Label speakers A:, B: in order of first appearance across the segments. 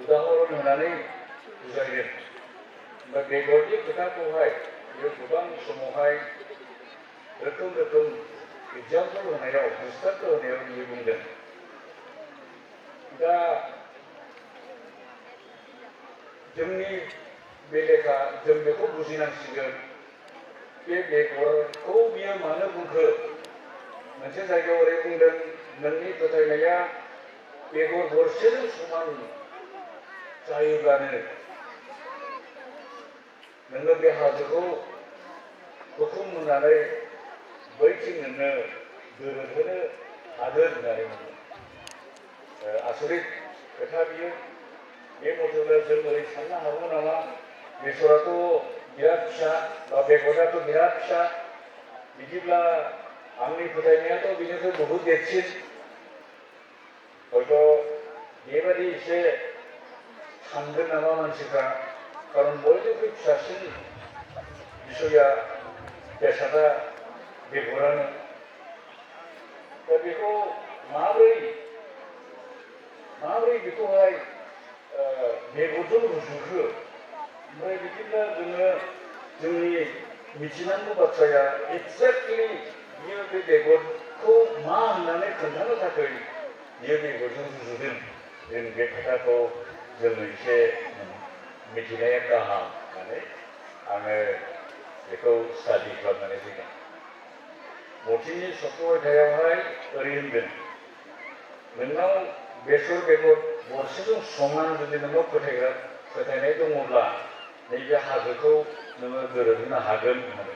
A: उदाहरन होनानै बुजायगोन। दा बेगरनि खोथाखौहाय बेयो गोबां समावहाय रोखोम रोखोम एग्जामपोल होनायाव दृष्टान्त होनायाव बियो बुंदों। दा जोंनि बेलेखा जों बेखौ बुजिनांसिगोन बे बेगरखौ बियो मानो बुंखो। मोनसे जायगायाव ओरै बुंदों, नोंनि फोथायनाया बेगर गरसेजों समान जायोब्लानो नोङो बे हाजोखौ हुखुम होनानै बैथिं नोङो दोरोदहोनो हागोन होननानै बुंदों। आसरित खोथा बियो। बे मथेब्ला जों ओरै साननो हागौ नामा, बेसराथ' बिराद फिसा बा बेगराथ' बिराद फिसा, बिदिब्ला आंनि फोथायनायाथ' बिनिफ्राय बहुद देरसिन। हयथ' बेबादि एसे सानगोन नामा मानसिफ्रा, खारन बयनिख्रुइ फिसासिन बिसया बेसादा बेगरानो। दा बेखौ माबोरै बेखौहाय बेगरजों रुजुखो। ओमफ्राय बिदिब्ला जोङो जोंनि मिथिनांगौ बाथ्राया एक्जेक्टलि बियो बे बेगरखौ मा होननानै खोन्थानो थाखाय बियो बेगरजों रुजुदों। जों बे खोथाखौ जोङो एसे मिथिनाया गाहाम होननानै आङो बेखौ स्टाडि खालामनानै फैदों। मथिनि 17 अध्यायावहाय ओरै होनदों, नोंनाव बेसर बेगर गरसेजों समान जुदि नोंनाव फोथायनाय दङब्ला नैबे हाजोखौ नोङो दोरोदहोनो हागोन होननानै।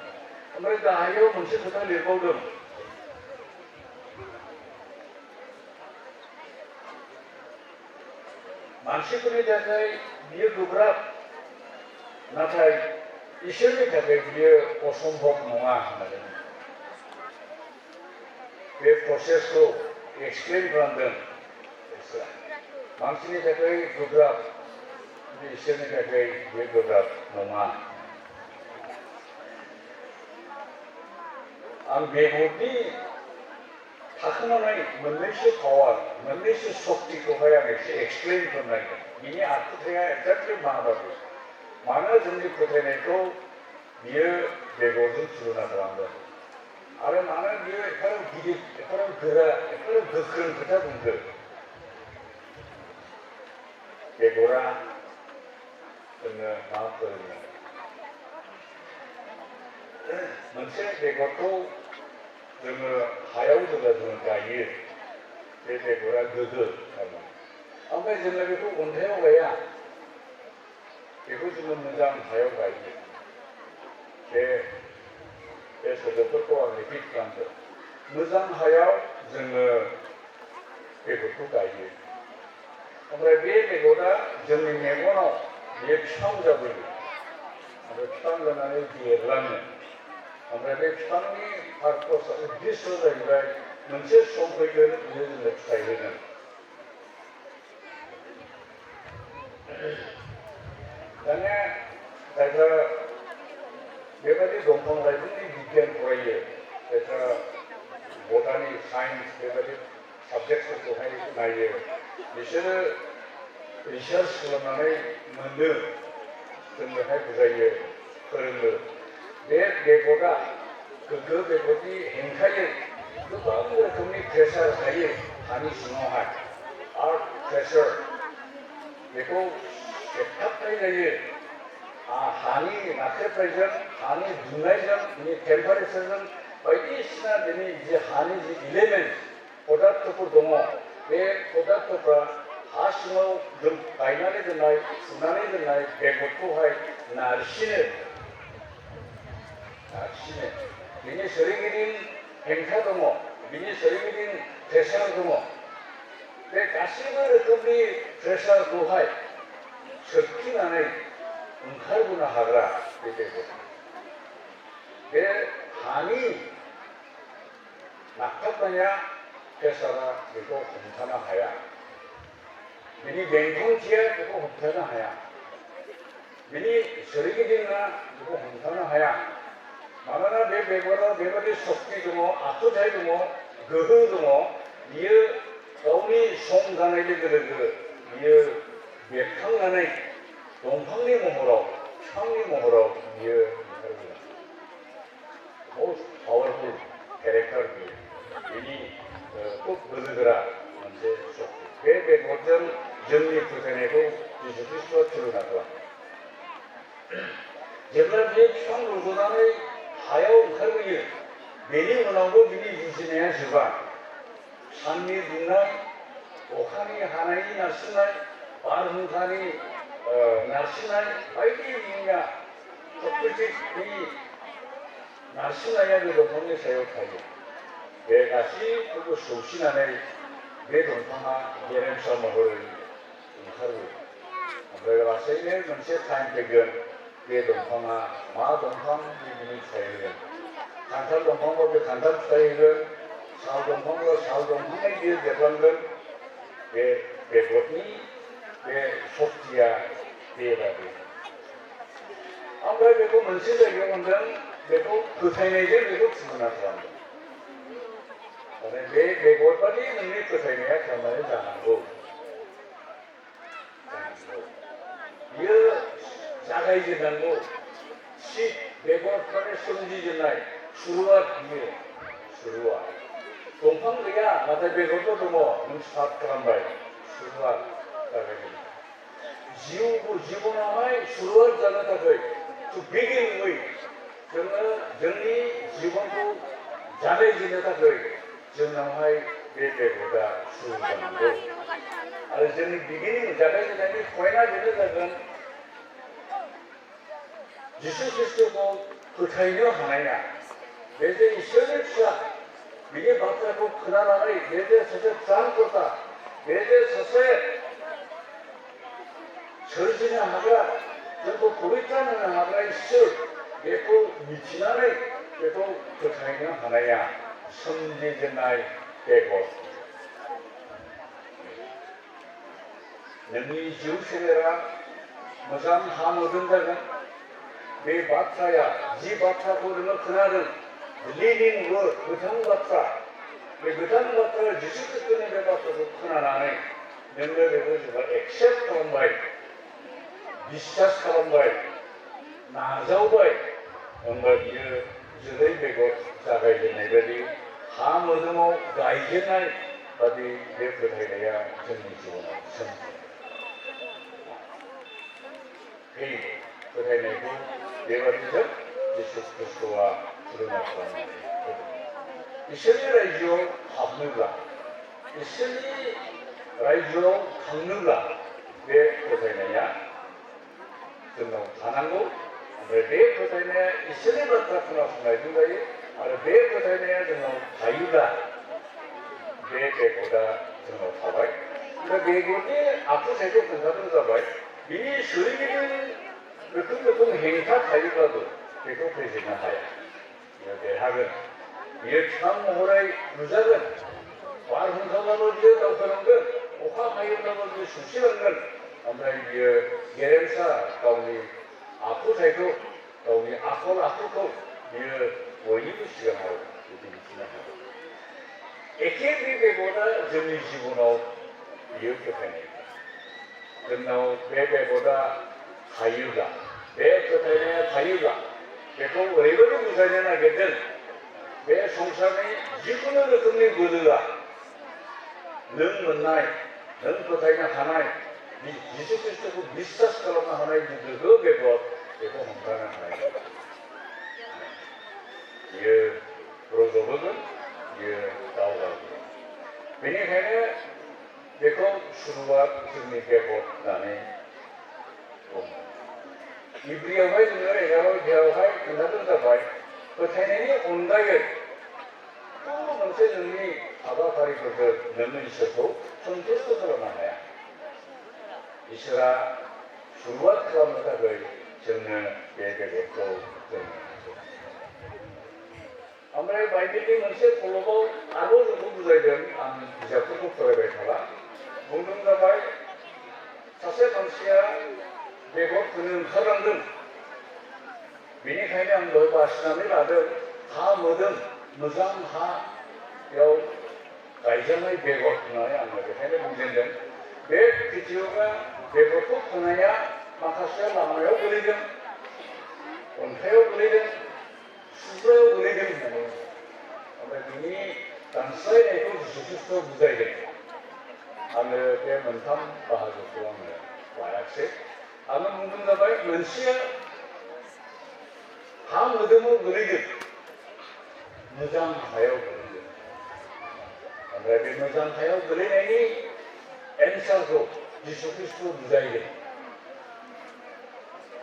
A: ओमफ्राय गाहायाव मोनसे खोथा लिरबावदों, मानसिफोरनि थाखाय बियो गोब्राब, नाथाय इसोरनि थाखाय बियो असम्भब नङा होननानै बे प्रसेसखौ एक्सप्लेन खालामदों। मानसिनि थाखाय गोब्राब, इसोरनि थाखाय बियो गोब्राब नङा। आं बेगरनि थाखोमानाय मोननैसो पावार, मोननैसो शक्तिखौहाय आं एसे एक्सप्लेन खालामनांगोन। बिनि आखुथाया एक्जेक्टलि माबादि, मानो जोंनि फोथायनायखौ बियो बेगरजों तुलना खालामदों, आरो मानो बियो एफाराब गिदिर, एफाराब गोरा, एफाराब गोख्रों खोथा बुंदों। बेगरा जोंनो मा फोरोङो। मोनसे बेगरखौ जोङो हायाव जेब्ला जोङो गायो, बे बेगरा गोदो थारमाने। ओमफ्राय जोङो बेखौ अन्थाइयाव गाया, बेखौ जोङो मोजां हायाव गायो। बे सोदोबफोरखौ आं रिपिट खालामदों। मोजां हायाव जोङो बेगरखौ गायो। ओमफ्राय बे बेगरा जोंनि मेगनाव बे बिफां जाबोयो, ओमफ्राय बिफां जानानै देरलाङो। ओमफ्राय बे बिफांनि पार्पस उद्देश्य जाहैबाय, मोनसे सम फैगोन बियो जोंनो फिथाइ होगोन। दानिया जायफ्रा बेबायदि दंफां लाइफांनि बिगियान फरायो, जायफ्रा बटानि, साइन्स बेबायदि साबजेक्टफोरखौहाय नायो, बिसोरो रिसार्च खालामनानै मोनो, जोंनोहाय बुजायो, फोरोङो। बे बेगरा, गोग्गो बेगरनि हेंथायै गोबां रोखोमनि प्रेसार थायो हानि सिङावहाय। आर्थ प्रेसार, बेखौ सेबथाबनाय जायो हानि नाख्रेबनायजों, हानि दुंनायजों, बिनि टेम्पारेचारजों, बायदिसिना दिनै जे हानि जे इलेमेन्ट पदार्थफोर दङ, बे पदार्थफ्रा हा सिङाव गायनानै दोननाय, फुनानै दोननाय बेगरखौहाय नारसिनो। बिनि सोरगिदिं हेंथा दङ, बिनि सोरगिदिं प्रेसार दङ। बे गासैबो रोखोमनि प्रेसारखौहाय सोरखिनानै ओंखारबोनो हाग्रा बे बेगर। बे हानि नाख्लाबनाया प्रेसारा बेखौ हमथानो हाया, बिनि बेंखनथिया बेखौ होबथानो हाया, बिनि सोरगिदिङा बेखौ हमथानो हाया। मानोना बे बेगराव बेबायदि शक्ति दङ, आखुथाय दङ, गोहो दङ, बियो गावनि सम जानाय लोगो लोगो बियो थांनानै दंफांनि महराव बिफांनि महराव बियो ओंखारबोदों। most powerful character बियो। बिनि खुब बोलोगोरा मोनसे सक्ति। बे बेगरजों जोंनि फोथायनायखौ जिसु ख्रीष्टआ थुलुंगा खालामो। जेब्ला बे बिफां रज'नानै हायाव ओंखारबोयो, बेनि उनावबो बिनि जुजिनाया जोबा। साननि दुंनाय, अखानि हानायनि नारसिननाय, बारहुंखानि नारसिननाय बायदि मैया प्रकृतिनि नारसिननाया बे दंफांनि सायाव थायो। बे गासैखौबो सौसिनानै बे दंफाङा गेरेमसा महरै ओंखारबोयो। ओमफ्राय लासैनो मोनसे टाइम फैगोन, बे दंफाङा मा दंफां बिनि फिथाइ होगोन। खान्थाल दंफांखौ बे खान्थाल फिथाइ होगोन, साल दंफांखौ साल दंफाङै बियो देरलांगोन। बे बेगरनि बे सक्तिया बेबादि। ओमफ्राय बेखौ मोनसे जायगायाव मोनदों, बेखौ फोथायनायजों बेखौ थुलुंगा खालामदों। माने बे बेगरबादि नोंनि फोथायनाया थारमाने जानांगौ। बियो जागायजेननांगौ। सिद बेगर माने सोमजिजेननाय सुरुवात बियो सुरुवात। दंफां गैया नाथाय बेगरबो दङ, नों स्टार्ट खालामबाय सुरुवात जागायजेननाय। जिबनावहाय सुरुवात जानो थाखाय टु बिगिन उइथ जोङो जोंनि जिबनखौ जागायजेननो थाखाय जोंनावहाय बे बेगरा सुरु जानांगौ। आरो जोंनि बिगिनिं जागायजेननायनि पइन्टआ बेनो जागोन, जिसु ख्रीष्टखौ फोथायनो हानाया। बे जे इसोरनि फिसा, बिनि बाथ्राखौ खोनानानै बे जे सासे त्राणकर्ता, बे जे सासे सोरजिनो हाग्रा, जोंखौ पबित्रान होनो हाग्रा इसोर, बेखौ मिथिनानै बेखौ फोथायनो हानाया सोमजिजेननाय बेगर। नोंनि जिउ सोलेरा मोजां हा मोदोम जागोन। बे बाथ्राया जि बाथ्राखौ नोङो खोनादों, लिभिं वर्ड, गोथां बाथ्रा, बे गोथां बाथ्रा जिसु ख्रीष्टनि बे बाथ्राखौ खोनानानै नोङो बेखौ जेब्ला एक्सेप्ट खालामबाय, बिश्वास खालामबाय, नाजावबाय, होमबा बियो जोलै बेगर जागायजेननाय बायदि हा मोदोमाव गायजेननाय बादि बे फोथायनाया जोंनि जिउआव सोमजियो। बे फोथायनायखौ बेबादिजों जिसु ख्रीष्टआ थुलुंगा खालामनानै होदों। इसोरनि रायजोआव हाबनोब्ला, इसोरनि रायजोआव थांनोब्ला बे फोथायनाया जोंनाव थानांगौ। ओमफ्राय बे फोथायनाया इसोरनि बाथ्रा खोनासंनायजों जायो। आरो बे फोथायनाया जोंनाव थायोब्ला बे बेगरा जोंनाव थाबाय। दा बेगरनि आखुथायखौ खोन्थानो जाबाय, बिनि सोरगिदिं रोखोम हेंथा थायोब्लाबो बेखौ फेजेननो हाया। बियो देरहागोन। बियो बिफां महरै नुजागोन। बारहुंखाब्लाबो बियो दावखोलांगोन, अखा हायोब्लाबो बियो सौसिलांगोन। ओमफ्राय बियो गेरेमसा गावनि आखुथायखौ, गावनि आखल आखुखौ बियो बयनिबो सिगाङाव दिन्थिनो हागोन। एखे बे बेगरा जोंनि जिबनाव बियो फोथायनाय। जोंनाव बे बेगरा थायोब्ला, बे फोथायनाया थायोब्ला, बेखौ ओरैबायदि बुजायनो नागिरदों, बे संसारनि जिखुनु रोखोमनि बोलोआ नों मोननाय, नों फोथायनो हानाय, जिसु ख्रीष्टखौ बिश्वास खालामनो हानाय जि गोहो बेगर, बेखौ हमथानो हानाय नङा। बियो रज'बोगोन, बियो दावगाबोगोन। बेनिखायनो बेखौ सुरुवात जोंनि बेगर होननानै बुङो। इब्रियावहाय जोङो 11 अध्यायावहाय खोन्थादों जाबाय, फोथायनायनि अनगायै खुनु मोनसे नोंनि हाबाफारिफोरजों नोङो इसोरखौ सन्तुष्ट खालामनो हाया। इसोरा सुरुवात खालामनो थाखाय जोंनो बे बेगरखौ जोंनो नांगौ। ओमफ्राय बाइबेलनि मोनसे खलबाव आरोबाव जोंखौ बुजायदों, आं बिजाबफोरखौ फरायबाय थाला, बुंदों जाबाय, सासे मानसिया बेगर फोनो ओंखारलांदों। बेनिखायनो आं दहाय बासिनानै लादों, हा मोदोम, मोजां हायाव गायजानाय बेगर होननानै आङो बेखायनो बुंजेनदों। बे खेथियकआ बेफोरखौ फोनाया माखासे लामायाव गोलैदों, अन्थायाव गोलैदों, सुब्रायाव गोलैदों होननानै ओमफ्राय बिनि दानस्लायनायखौ जिसु खृष्टआ बुजायदों। आङो बे मोनथाम बाहागोखौ आङो लायाखिसै। आङो बुंदों जाबाय मोनसेया हा मोदोमाव गोलैदों, मोजां हायाव गोलैदों। ओमफ्राय बे मोजां हायाव गोलैनायनि एन्सारखौ जिसु खृष्टआ बुजायदों।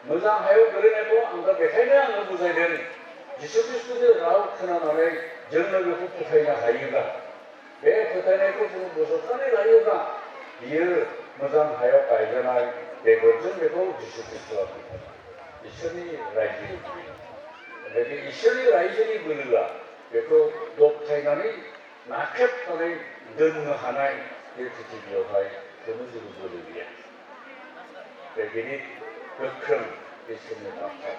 A: मोजां हायाव गोलैनायखौ आं दा बेखायनो आङो बुजायदों, जिसु खृष्टनि राव खोनानानै जोंनो बेखौ फोथायनो हायोब्ला, बे फोथायनायखौ जों बोजबनानै लायोब्ला, बियो मोजां हायाव गायजानाय बेगरजों बेखौ जिसु खृष्टआ फोथायो। इसोरनि रायजोनि बोलो। ओमफ्राय बे इसोरनि रायजोनि बोलोआ बेखौ दबथायनानै नाख्रेबनानै दोननो हानाय बे पृथिबियावहाय खुनु जेबो बोलो गैया। बे गिदिर गोख्रों इसोरनि बाथ्रा।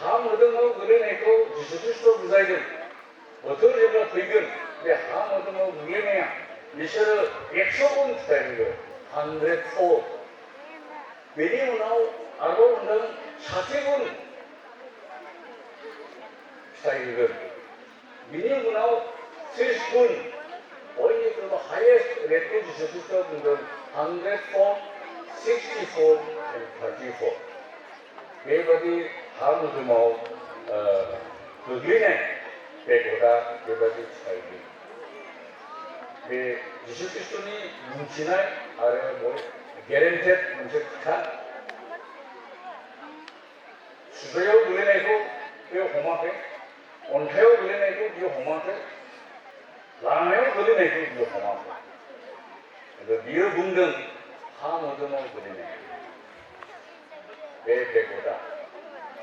A: हा मोदोमाव गोलैनायखौ जिसु खृष्टआ बुजायदों। बोथोर जेब्ला फैगोन, बे हा मोदोमाव गोग्लैनाया बिसोरो 100 गुन फिथाइ होगोन, 100 fold। बेनि उनाव आरोबाव होनदों 60 गुन फिथाइ होगोन। बिनि उनाव 30 गुन, बयनिख्रुइबो हायेस्ट रेटखौ जिसु खृष्टआ बुंदों 100 fold, 60 fold, and 30 fold। बेबादि हा मोदोमाव गोग्लैनाय बेगरा बेबादि फिथाइ होयो। बे जिसु खृष्टनि बुंथिनाय आरो गेरेन्टेड मोनसे खोथा। सुब्रायाव गोलैनायखौ बे हमाखै, अन्थायाव गोलैनायखौ बियो हमाखै, लामायाव गोलैनायखौ बियो हमाखै। बियो बुंदों हा मोदोमाव गोलैनाय बे बेगरा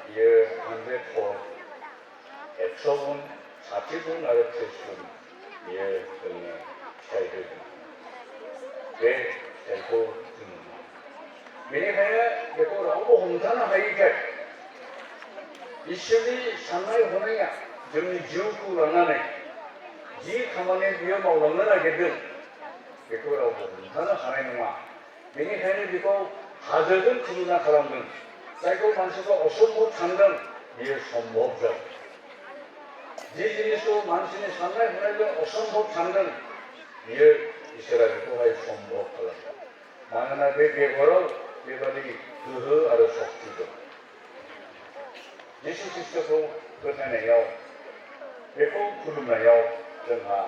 A: बियो 100 fold, 100 गुन, 60 गुन आरो 30 गुन बियो जोंनो फिथाइ होगोन। बे फिथाइखौ जों बेनिखायनो बेखौ रावबो हमथानो हायैखाय इसोरनि साननाय हनाया जोंनि जिउखौ लानानै जि खामानि बियो मावलांनो नागिरदों बेखौ रावबो हमथानो हानाय नङा। बेनिखायनो बेखौ हाजोजों तुलना खालामदों। जायखौ मानसिफ्रा असम्भब सानदों, बियो सम्भब जादों। जि जिनिसखौ मानसिनि साननाय हनायजों असम्भब सानदों, बियो इसोरा बेखौहाय सम्भब खालामदों। मानोना बे बेगराव बेबादि गोहो आरो शक्ति दं। जिसु खृष्टखौ फोथायनायाव, बेखौ खुलुमनायाव जोंहा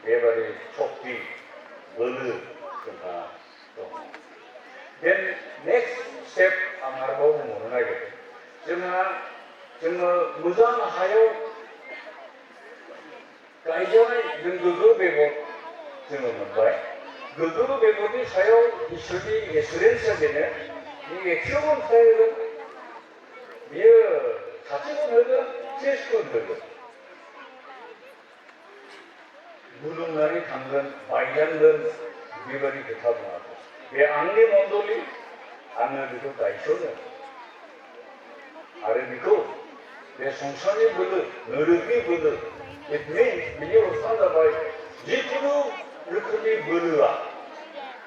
A: बेबादि शक्ति, बोलो जोंहा दं। देन नेक्स्ट स्टेप आं आरोबाव बुंबावनो नागिरदों। जोङो मोजां हायाव गायजानाय जों गोग्गो बेगर जोङो मोनबाय। गोग्गो बेगरनि सायाव इसोरनि एसुरेन्सआ बेनो, बे 100 गुन फिथाइ होगोन, बियो 60 गुन होगोन, 30 गुन होगोन। गुलुंनानै थांगोन, बायलांगोन, बेबादि खोथा बुङाखै। बे आंनि मण्डलि, आङो बेखौ गायसनो आरो बेखौ बे संसारनि बोलो, नोरोखनि बोलो, बिनि अर्थआ जाबाय जिखुनु रोखोमनि बोलोआ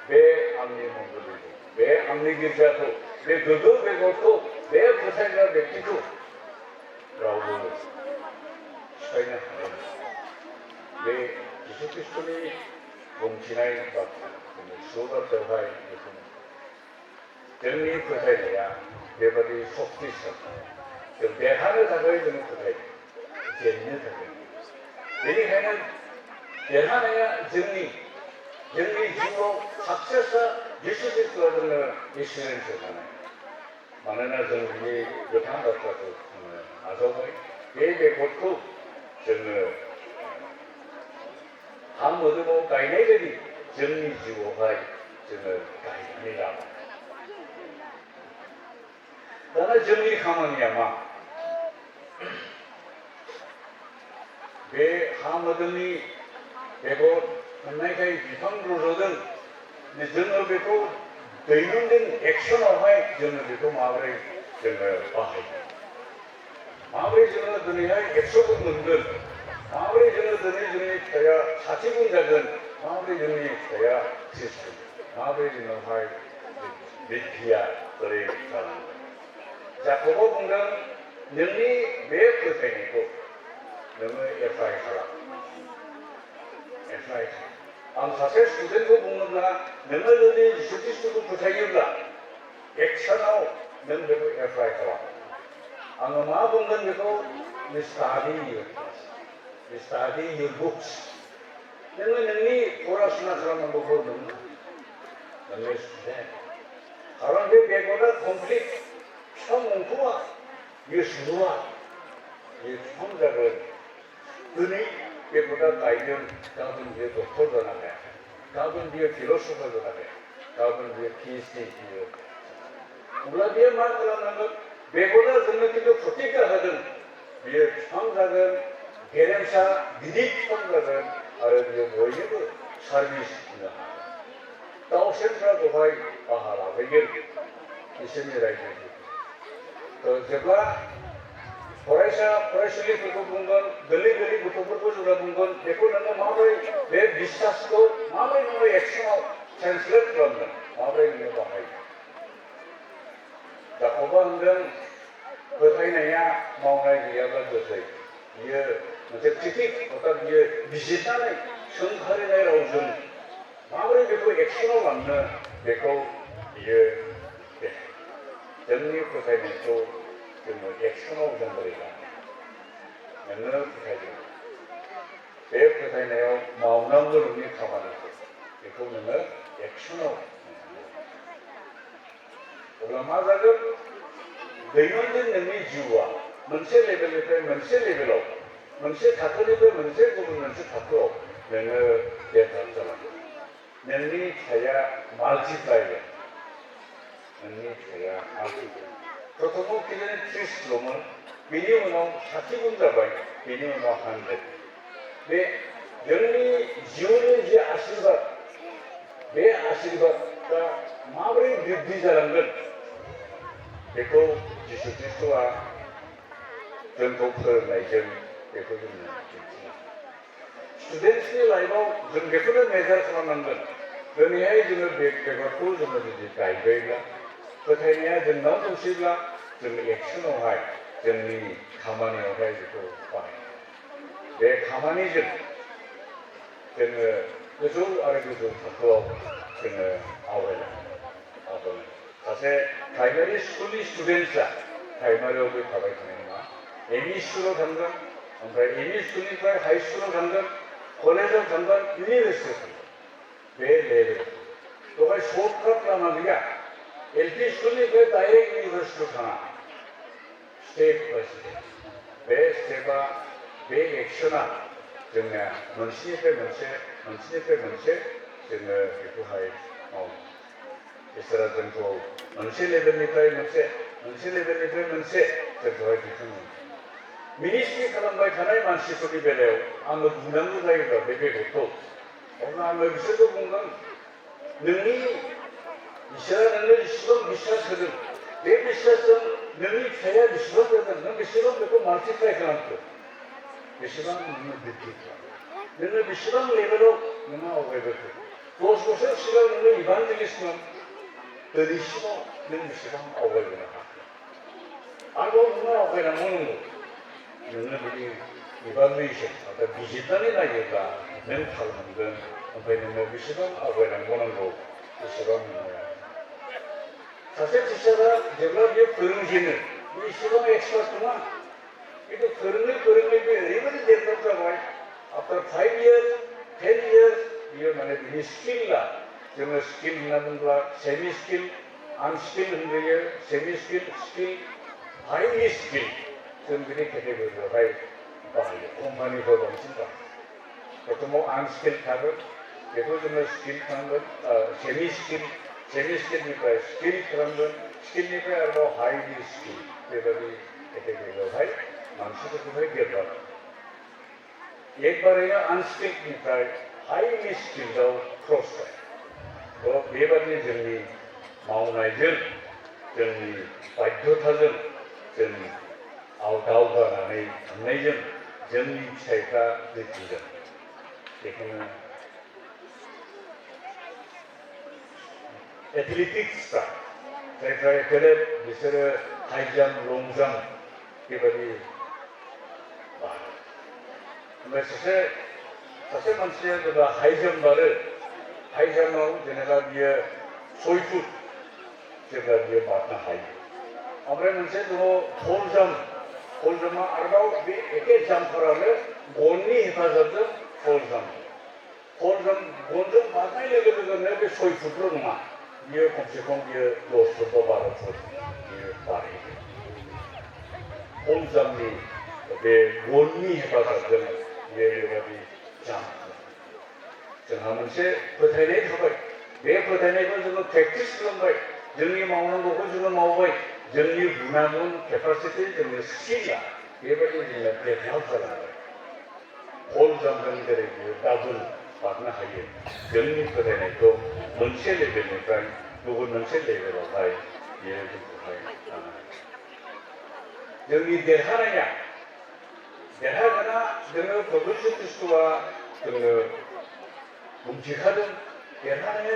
A: बे आंनि मण्डलि, बे आंनि गिर्जाखौ, बे गोग्गो बेगरखौ, बे फोथायग्रा बेक्तिखौ रावबो सिफायनो हानाय नङा। बे जिसु खृष्टनि बुंथिनाय बाथ्रा, जोंनि सुबाथ्रायावहाय बेखौ जोंनि फोथायनाया बेबादि सक्तिशालि। जों देरहानो थाखाय जों फोथायो, जेननो थाखाय। बेनिखायनो देरहानाया जोंनि जिउआव साक्सेसआ जिसु खृष्टआ जोंनो एसुरेन्स होखानाय। मानोना जों बिनि गोथां बाथ्राखौ जोङो आजावबाय। बे बेगरखौ जोङो हा मोदोमाव गायनाय बायदि जोंनि जिउआवहाय जोङो गायनानै लाबाय। दाना जोंनि खामानिया मा? बे हा मोदोमनि बेगर मोननायखाय बिफां रज'दों, जोङो बेखौ दैनन्दिन एक्सनावहाय जोङो बेखौ माबोरै जोङो बाहायो? माबोरै जोङो दिनैहाय 100 गुन मोनगोन? माबोरै जोङो दिनै जोंनि फिथाइया 60 गुन जागोन? माबोरै जोंनि फिथाइया 30 गुन? माबोरै जोंनावहाय मिथिया बोरै जानांगौ जाखौबो बुंदों नोंनि बे फोथायनायखौ नोङो एप्लाइ खालाम एप्लाइ आं सासे स्टुडेन्टखौ बुङोब्ला नोङो जुदि जिसु ख्रिस्ट'खौ फोथायोब्ला एक्सनाव नों बेखौ एप्लाइ खालाम आङो मा बुंगोन बेखौ स्टाडि your books नोङो नोंनि फराशुना खालामनांगौखौ नोङो स्टुडेन्ट खारन बे बेगरा कमप्लिट बिफां मोनथ'आ बियो सुरुआ बियो बिफां जागोन दिनै बेगरा गायदों गाबोन बियो डक्टर जानो हाया गाबोन बियो फिलसफार जानो हाया गाबोन बियो PhD बियो अब्ला बियो मा खालामनांगोन बेगरा जोंनो खिन्थु प्रतिज्ञा होदों बियो बिफां जागोन गेरेमसा गिदिर बिफां जागोन आरो बियो बयनोबो सार्भिस होनो हागोन दाउसेनफ्रा बेवहाय बाहा लाफैगोन बिसोरनि रायजो जेब्ला फरायसुलिफोरखौ बुंगोन गोरलै गथ'फोरखौ जेब्ला बुंगोन बेखौ नोङो माबोरै बे बिश्वासखौ माबोरै नोङो एक्सनाव ट्रेन्सलेट खालामगोन माबोरै नोङो बाहायगोन जाखौबा होनदों फोथायनाया मावनाय गैयाब्ला गोथै बियो मोनसे क्रिटिक अर्थात बियो बिजिरनानै सोंखारिनाय रावजों माबोरै बेखौ एक्सनाव लांनो बेखौ बियो जोंनि फोथायनायखौ जोङो एक्सनाव जों बोरै लानो नोङो फोथायदों बे फोथायनायाव मावनांगौ नोंनि खामानिखौ बेखौ नोङो एक्सनाव अब्ला मा जागोन दैनन्दिन नोंनि जिउआ मोनसे लेभेलनिफ्राय मोनसे लेभेलाव मोनसे थाखोनिफ्राय गुबुन मोनसे थाखोआव नोङो डेभेलप जालांगोन नोंनि फिथाइया माल्टिप्लाइ नोंनि फिथाइया माल्टिप्लाइ प्रथमाव किजानि 30ल'मोन बेनि उनाव 60 गुन जाबाय बेनि उनाव 100 बे जोंनि जिउनि जे आशीर्बाद बे आशीर्बादआ माबोरै बृद्धि जालांगोन बेखौ जिसु ख्रिस्ट'आ जोंखौ फोरोंनायजों बेखौ जों दिन्थियो स्टुडेन्ट्सनि लाइफआव जों बेखौनो मेजार खालामनांगोन दिनैहाय जोङो बेगरखौ जोङो जुदि गायबायब्ला फोथायनाया जोंनाव दंसैब्ला जोङो एक्सनावहाय जोंनि खामानियावहाय बेखौ बाहायो बे खामानिजों जोङो गोजौ आरो गोजौ थाखोआव जोङो आवगायलाङो सासे प्राइमारि स्कुलनि स्टुडेन्टसा प्राइमारियाव बे थाबाय थानाय नङा एमइ स्कुलाव थांगोन ओमफ्राय एमइ स्कुलनिफ्राय हाइ स्कुलाव थांगोन कलेजाव थांगोन इउनिभार्सिटियाव थांगोन बे लेभेल बेवहाय सर्टकाट लामा गैया एलपि स्कुलनिफ्राय डाइरेक्ट इउनिभार्सिटियाव थाङा स्टेप बाय स्टेप बे स्टेपआ बे एक्सना जोंना मोनसेनिफ्राय मोनसे जोङो बेखौहाय मावो इसोरा जोंखौ मोनसे लेभेलनिफ्राय मोनसे जोंखौहाय दिखाङो मिनिस्ट्रि खालामबाय थानाय मानसिफोरनि बेलायाव आङो बुंनांगौ जायोब्ला बे बेगरखौ अब्ला आङो बिसोरखौ बुंगोन नोंनि इसोरा नोंनो जेसेबां बिश्वास होदों बे बिश्वासजों नोंनि फिथाइया बेसेबां जादों नों बेसेबां बेखौ माल्टिप्लाइ खालामखो बेसेबां नोङो बृद्धि खालामो नोङो बेसेबां लेभेलाव नोङो आवगायबोखो 10 बोसोर सिगां नोङो इभान्जेलिस्टमोन दिनैसिमाव नों बेसेबां आवगायबोनो हाखो आरोबाव नोङो आवगायनांगौ नंगौ नोङो बिदि इभालुएसन अर्थात बिजिरनानै नायोब्ला नों थाल मोनगोन ओमफ्राय नोङो बेसेबां आवगायनांगौ नांगौ बेसेबां नोङो सासे टिचारा जेब्ला बियो फोरोंजेनो बे एसेबां एक्सपार्ट नङा किन्तु फोरोङै बे ओरैबायदि डेभेलप जाबाय आफ्टार 5 years 10 years बियो माने बिनि स्किलआ जोङो स्किल होनना बुङोब्ला सेमि स्किल आनस्किल होनजायो सेमि स्किल हाइलि स्किल जों बिनि केटेगरियावहाय बाहायो कम्पानिफोर बांसिन बाहायो प्रथमाव आनस्किल थागोन बेखौ जोङो स्किल खालामगोन सेमि स्किलनिफ्राय स्किल खालामगोन स्किलनिफ्राय आरोबाव हाइलि स्किल बेबायदि केटेगरियावहाय मानसिफोरखौहाय डेभेलप एकबारैनो आनस्किलनिफ्राय हाइलि स्किल्डआव क्रस जायो बेबादि जोंनि मावनायजों जोंनि बाध्यताजों जों दावगानानै थांनायजों जोंनि फिथाइफ्रा बृद्धि जायो बेखौनो एथलेटिक्सफ्रा 자기들의 결합, 비서를 하이잠, 롱잠, 이거리 말. 근데 사실 만시에다가 하이잠하고 제가 위에 소이풋, 제가 위에 맞나 하이. 아무래도 만시에도 홀잠은 알아보 이렇게 잠퍼라면 본니 해파서도 홀잠 맞나 이래가지고 내가 소이풋으로 놈아. ये कम से कम ये 200 फुट ये पानी 혼자미 내 원리 해봐서든 예를 장 정하면서 버텨내 해봐 내 버텨내 가지고 프랙티스는 거야 정리 마오는 거 가지고 마오고 정리 문화는 캐파시티 정리 스킬이야 예버지 이제 대표하잖아 혼자들에게 따분 partner 하게 정리 버텨내고 문체를 되니까 누구 문체를 하이 예를 들어 정리 대하느냐 대하거나 너는 그것을 뜻과 너는 뭉치하든 대하느냐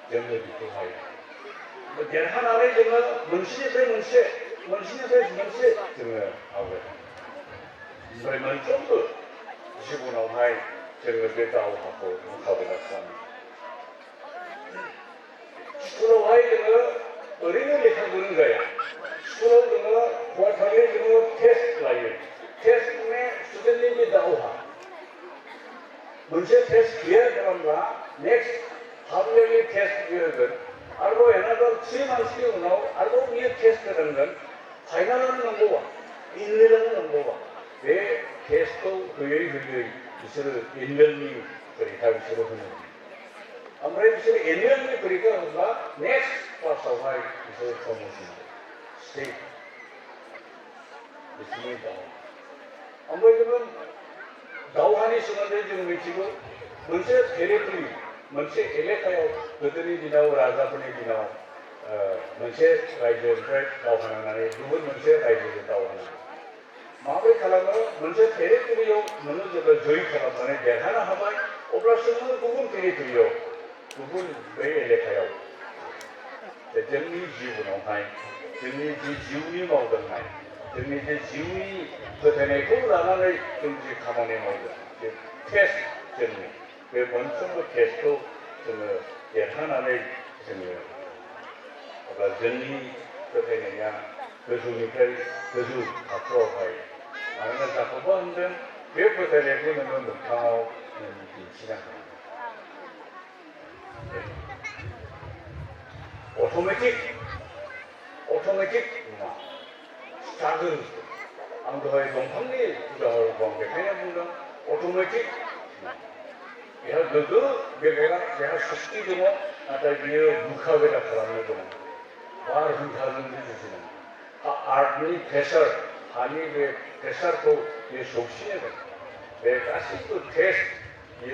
A: 정리를 하이 대하나를 정말 문신에서 정말 하고 그러면 좀더 지고 나와이 정말 대다고 하고 하고 났습니다. 스스로 아이들은 어린이를 하는 거야. 스스로는 과학에 지금 테스트라요. 테스트에 스튜던트들이 나오하. 문제 테스트 기회 그런가? 넥스트 합력의 테스트 기회는 알고 얘네들 3months 나오. 알고 이 테스트라는 건 파이널은 넘버원, 인내는 넘버원. 왜 테스트 그의 이스를 인내를 그리 하기로 하는 거야. 아무래도 이제 예년에 그러니까 next 파서와이 이제 promotion state 있습니다. 아무래도 다우하니 수는데 지금 미치고 먼저 테리토리 먼저 엘레카요 그들이 지나고 라자분이 지나고 먼저 라이저를 다우하는 누군 먼저 라이저를 다우하는 마음에 가라면 먼저 테리토리요 먼저 저희 가라면 내 하나 하바이 오브라스는 누군 테리토리요 부분 왜 이래요? 정리 지우는 하이, 정리 지우니 모든 하이, 정리 지우니 버텨내고 나가는 정지 가만히 모든 테스트 정리. 그 먼저 테스트 정말 하나를 정말 아까 정리 버텨내냐 그수니까 그수 앞으로 가요. 만약에 자꾸 보는데 왜 버텨내고 있는 못하고 지나가. 오토매틱 작은 안도의 동판리 구조를 보는데 그냥 보면 오토매틱 내가 숙기 좀 아까 위에 묵하게다 사람을 좀 말을 하는 게 주시는 아니 대설 아니 왜 대설도 이 속신에 내 가시도 테스트 이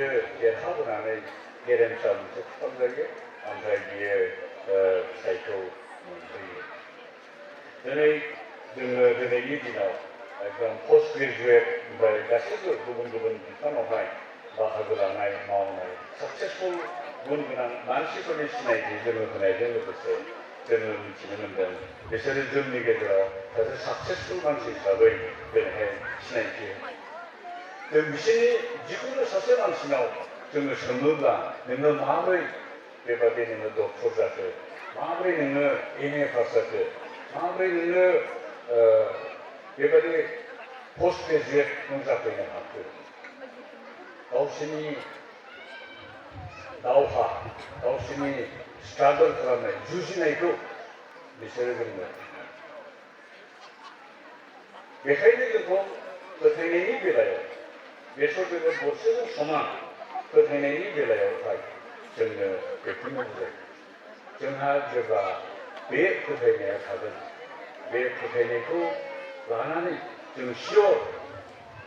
A: 하고 나면 게렌 참 특별하게 안타기에 사이토 저는 이지나 그런 포스트 그레주에이트 가시도 부분 비판하이 바하고라나이 마오나이 सक्세스풀 분그냥 만시권의 신의 기준을 보내는 것을 저는 지금은 미세를 정리게 되어 사실 सक्세스풀 만시사의 변해 신의 기준 미신이 지구를 사세만 신하고 정말 선물과 너는 마음의 배바되는 것도 풀사트 마음의 너는 인해 파사트 마음의 너는 배바되 포스트그레주에이트 농사되는 학교 당신이 당신이 스트러글 하는 주신에도 미세를 그린 거야 메카니즘도 그 대행이 빌어요 예술적으로 모습은 소망 그 대행이 빌어요 정말 베푸는데 정하저가 왜 그 대행에 가든 왜 그 대행에도 하나는 좀 쉬워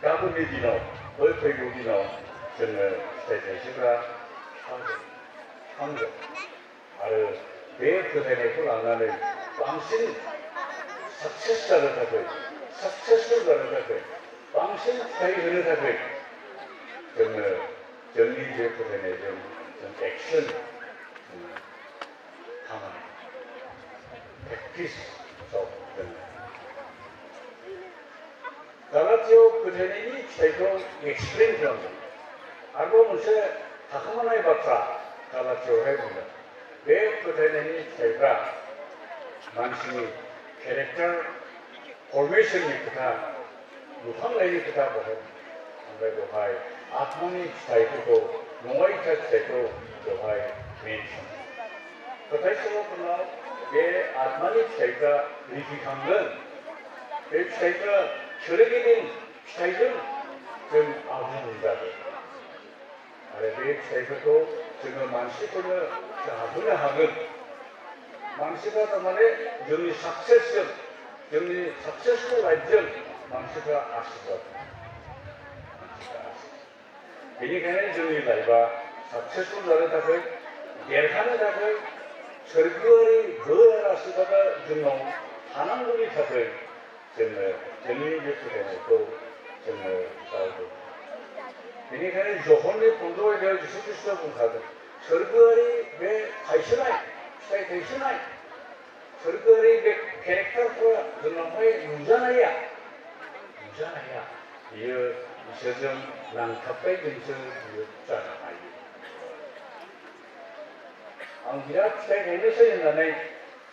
A: 가분이 디노 얼패고 디노 정말 대시가 황제 아를 왜 그 대행에도 하나는 당신 सक्세스를 하고 सक्세스를 하고 당신 사이를 하고 정말 정리제 그 대행에 좀 액션 강한 practiceआव दोनो 갈라티아व फोथायनायनि फिथाइखौ एक्सप्लेन खालामदों आरोबाव मोनसे थाखोमानाय बाथ्रा 갈라티아वहाय बुंदों बे फोथायनायनि फिथाइफ्रा मानसिनि केरेक्टार फर्मेशननि खोथा नुखांनायनि खोथा बहाय ओमफ्राय बेवहाय आत्मानि फिथाइफोरखौ नङाइथा फिथाइखौ बेवहाय मेनसन फोथायसंनायफोरनाव बे आत्मानि फिथाइफ्रा रिफिखांगोन बे फिथाइफ्रा सोरगिदिं फिथाइजों जों आबुं जागोन आरो बे फिथाइफोरखौ जोङो मानसिफोरनो जाहोनो हागोन मानसिफ्रा थारमाने जोंनि साक्सेसजों जोंनि साक्सेसफुल लाइफजों मानसिफ्रा आशीर्बाद बेनिखायनो जोंनि लाइफआ साक्सेसफुल जानो थाखाय देरहानो थाखाय सोरगोआरि बोर आशीर्बादा जोंनाव थानांगौनि थाखाय जोङो जोंनि बे फोथायनायखौ जोङो गावदों बेनिखायनो जहननि 15 आयदायाव जिसु ख्रीष्टआ बुंखादों सोरगोआरि बे थाइसोनाय फिथाइ थाइसोनाय सोरगोआरि बे केरेक्टारफोरा जोंनावहाय नुजानाया बियो इसोरजों नांथाबनायजोंसो बियो जानो हायो आं बिराद फिथाइ थायनोसै होननानै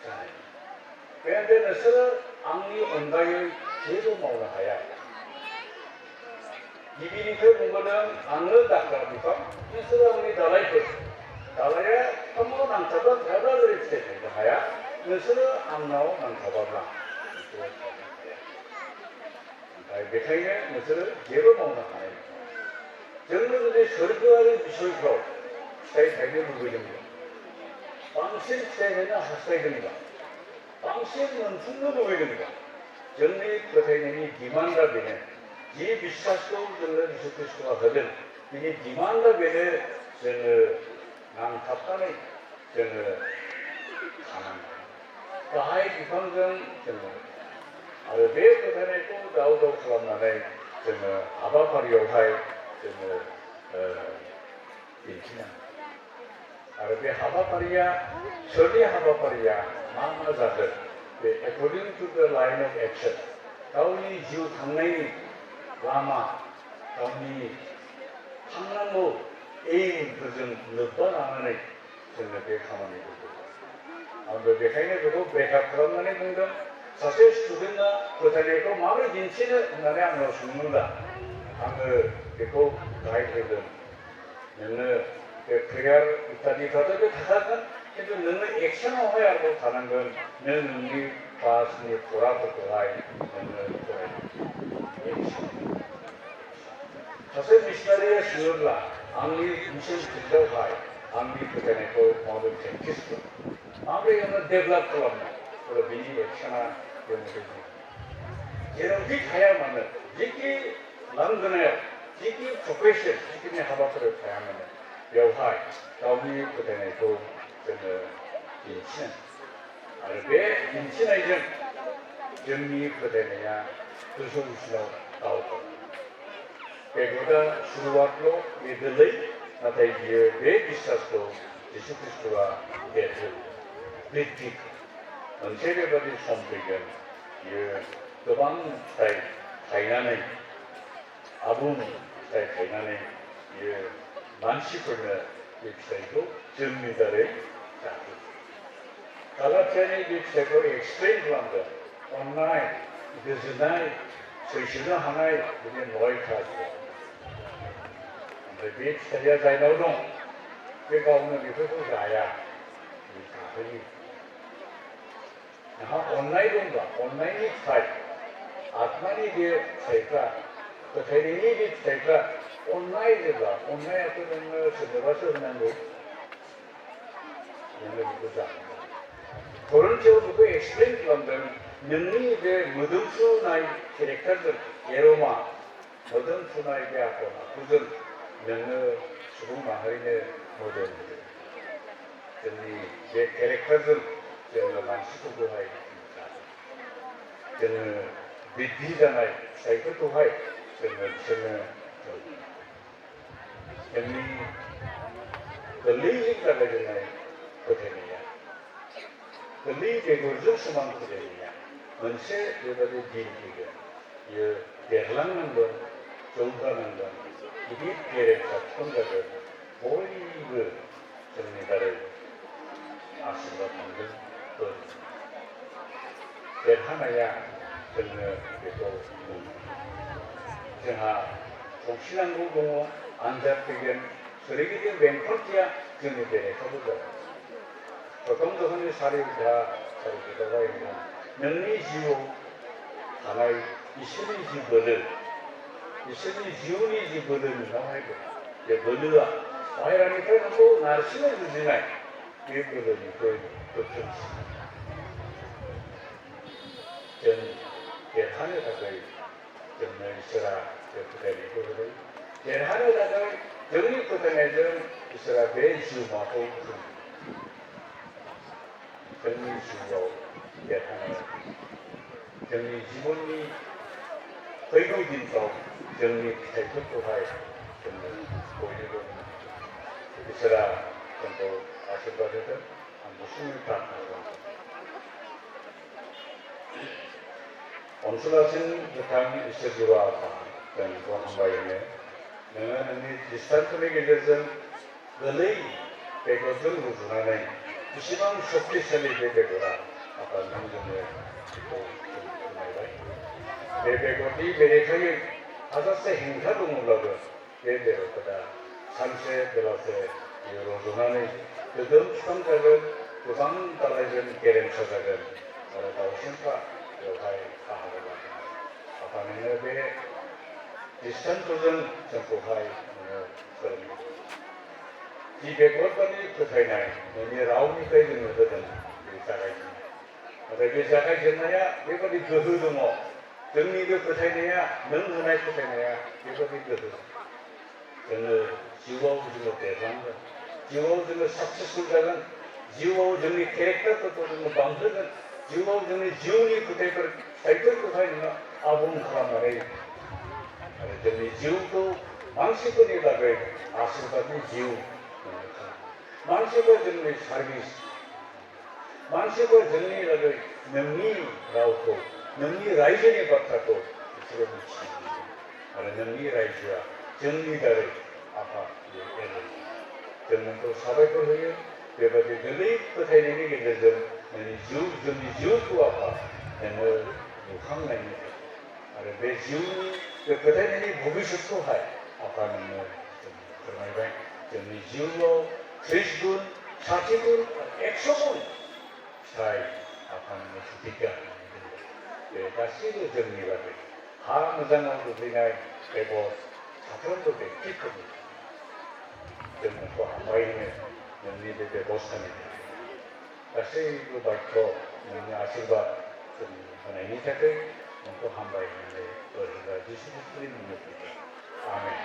A: जानाय बे नोंसोरो आंनि अनगायै जेबो मावनो हाया गिबिनिफ्राय बुंबोदों आंनो दाख्ला बिफां नोंसोरो आंनि दालाइफोर दालाइया बिफाङाव नांथाबा थायाब्ला बोरै फिथाइ थायनो हाया नोंसोरो आंनाव नांथाबाब्ला ओमफ्राय बेखायनो नोंसोरो जेबो मावनो हानाय जोंनो जुदि सोरगोआरि बिसयफ्राव फिथाइ थायनो लुबैदोंब्ला बांसिन फिथाइ थायनो हास्थायदोंब्ला बांसिन मोनफुंनो लुबैदोंब्ला जोंनि फोथायनायनि डिमान्डआ बेनो जि बिश्वासखौ जोंनो जिसु ख्रीष्टआ होदों बिनि डिमान्डआ बेनो जोङो नांथाबनानै जोङो थानांगौ गाहाय बिफांजों जोङो आरो बे फोथायनायखौ दाव दाव खालामनानै जोङो हाबाफारियावहाय जोङो दिन्थिनांगौ आरो बे हाबाफारिया सोरनि हाबाफारिया मा जागोन बे एकर्डिं टु द लाइन अफ एक्शन गावनि जिउ खांनायनि लामा गावनि थांनांगौ एइमफोरजों लोब्बा लानानै जोङो बे खामानिखौ आंबो बेखायनो बेखौ ब्रेकआप खालामनानै बुंदों सासे स्टुडेन्टआ फोथायनायखौ माबोरै दिन्थिनो होननानै आंनाव सोंदोंब्ला आङो बेखौ गाइड होदों नोङो बे प्रेयार इत्यादिफ्राथ' बे थाखागोन खिन्थु नोङो एक्सनावहाय आरोबाव थानांगोन नों नोंनि क्लासनि फराफोरखौहाय नोङो फरायनांगोन सासे मिशनारिया सोङोब्ला आंनि मिशन फिल्डआवहाय आंनि फोथायनायखौ माबोरै प्रेक्टिस खालामो माबोरै आङो डेभेलप खालामनो अब्ला बिनि एक्सना बेबायदि जेरावखि थाया मानो जिखि लांगोनायाव जिखि प्रफेसन जिखिनि हाबाफारियाव थाया मानो बेवहाय गावनि फोथायनायखौ जोङो दिन्थिनांगौ आरो बे दिन्थिनायजों जोंनि फोथायनाया गोजौसिनाव दावगायो बे हुदा शुरुआतल' बे गोरलै नाथाय बियो बे बिश्वासखौ जिसु ख्रीष्टआ देरहोयो बृद्धि मोनसे बेबादि सम फैगोन बियो गोबां फिथाइ थायनानै आबुं फिथाइ थायनानै बियो मानसिफोरनो बे फिथाइखौ जोंनि दारै जाहोयो 갈라티아नि बे फिथाइखौ एक्सप्लेन खालामदों अननाय गोजोननाय सैसोनो हानाय बिदि नयथा ओमफ्राय बे फिथाइया जायनाव दं बे गावनो बेफोरखौ जाया बे जाहोयो नोंहा अननाय दंब्ला अननायनि फिथाइ आत्मानि बे फिथाइफ्रा फोथायनायनि बे फिथाइफ्रा अननाय जेब्ला अननायाथ' नोङो सोरनोबासो होनांगौ नोङो बेखौ जानांगौ धरन्थियाव बेखौ एक्सप्लेन खालामदों नोंनि बे मोदोमफ्रुनाय केरेक्टारजों एर'मा मोदोमफ्रुनाय बे आखल आखुजों नोङो सुबुं माहारिनो मोदोम होदों जोंनि बे केरेक्टारजों जोङो मानसिफोरखौहाय जोङो बृद्धि जानाय फिथाइफोरखौहाय जोङो बिसोरनो जोंनि गोरलैजों जागायजेननाय फोथायनाया गोरलै बेगरजों समान फोजानाया मोनसे बेबायदि दिन फैगोन। बियो देरलांनांगोन, जौगानांगोन, गिदिर गेरेमसा बिफां जागोन। बयबो जोंनि दारै आशीर्बाद मोनगोन। देरहानाया जोंनो बेखौ जोंहा सौसिनांगौ दङ, आनजाद फैगोन। सोरगिदिं बेंखनथिया जोंनि बेरेखाबो जागोन। प्रथम जहननि सारिखौहाय नोंनि जिउआव थानाय इसोरनि जि बोलो, इसोरनि जिउनि जि बोलो नोंनावहाय दं, बे बोलोआ बाहेरानिफ्राय नोंखौ नारसिनो जुजिनाय बे बोलोनिख्रुइ गोख्रोंसिन। जों देरहानो थाखाय जोंनो इसोरा बे फोथायनायखौ होदों। देरहानो थाखाय जोंनि फोथायनायजों इसोरा बे जिउमाखौ जोंनि जिउआव देरहानायाव जोंनि जिबननि फैगौ दिनफ्राव जोंनि फिथाइफोरखौहाय जोंनो बयनोबो इसोरा जोंखौ आशीर्बाद होदों। आं गुसुङै प्रार्थना खालामदों। अनसुलासिन गोथां इसोर जिउ आफा, जों नोंखौ हामबायनो। नोङो नोंनि खृष्टानफोरनि गेजेरजों गोरलै बेगरजों रुजुनानै बेसेबां शक्तिशाली बे बेगरा आफा नों जोंनो बेखौ फोरमायबाय। बे बेगरनि बेरेखायै हाजारसे हेंथा दङब्लाबो बे बेगरफोरा सानसे बेलासे बियो रज'नानै गोग्गोम बिफां जागोन, गोबां दालायजों गेरेमसा जागोन आरो दाउसिनफ्रा बेवहाय बाहागो लागोन। आफा नोङो बे खृष्टानफोरजों जोंखौहाय नोङो फोरोंदों। जि बेगरफोरनि फोथायनाय नोंनि रावनिफ्राय जोंनो होदों बे जागायजेननाय। नाथाय बे जागायजेननाया बेबादि गोहो दङ। जोंनि बे फोथायनाया, नों होनाय फोथायनाया बेबादि गोहो। जोङो जिउआव जोङो देरलांगोन, जिउआव जोङो साक्सेसफुल जागोन, जिउआव जोंनि केरेक्टारफोरखौ जोङो बांहोगोन, जिउआव जोंनि जिउनि फिथाइफोरखौहाय नोङो आबुं खालामनानै आरो जोंनि जिउखौ मानसिफोरनि बागै आशीर्बादनि जिउ मानसिफोर जोंनि सार्भिस, मानसिफोर जोंनि लागै नोंनि रावखौ, नोंनि रायजोनि बाथ्राखौ बिसोरो मिथिनो मोनगोन आरो नोंनि रायजोआ जोंनि दारै आफा एरगोन। जों नोंखौ साबायखर होयो। बेबायदि गोरलै फोथायनायनि गेजेरजों जोंनि जिउखौ आफा नोङो नुखांनायनि आरो बे जिउनि बे फोथायनायनि भबिष्यतखौहाय आफा नोङो फोरमायबाय। जोंनि जिउआव 30 गुन, 60 गुन, 100 गुन फिथाइ आफा नोङो सुटिका बे गासैबो जोंनि बागै हा मोजाङाव गोग्लैनाय बेगर साफ्रोमबो बेक्तिफोरनि जों नोंखौ हामबायनो नोंनि बे बेबस्थानि थाखाय गासैबो बायथ' नोंनि आशीर्बाद जों होनायनि थाखाय नोंखौ हामबाय होननानै बोर होग्रा जिसु ख्रीष्टनि मुङाव आमेन।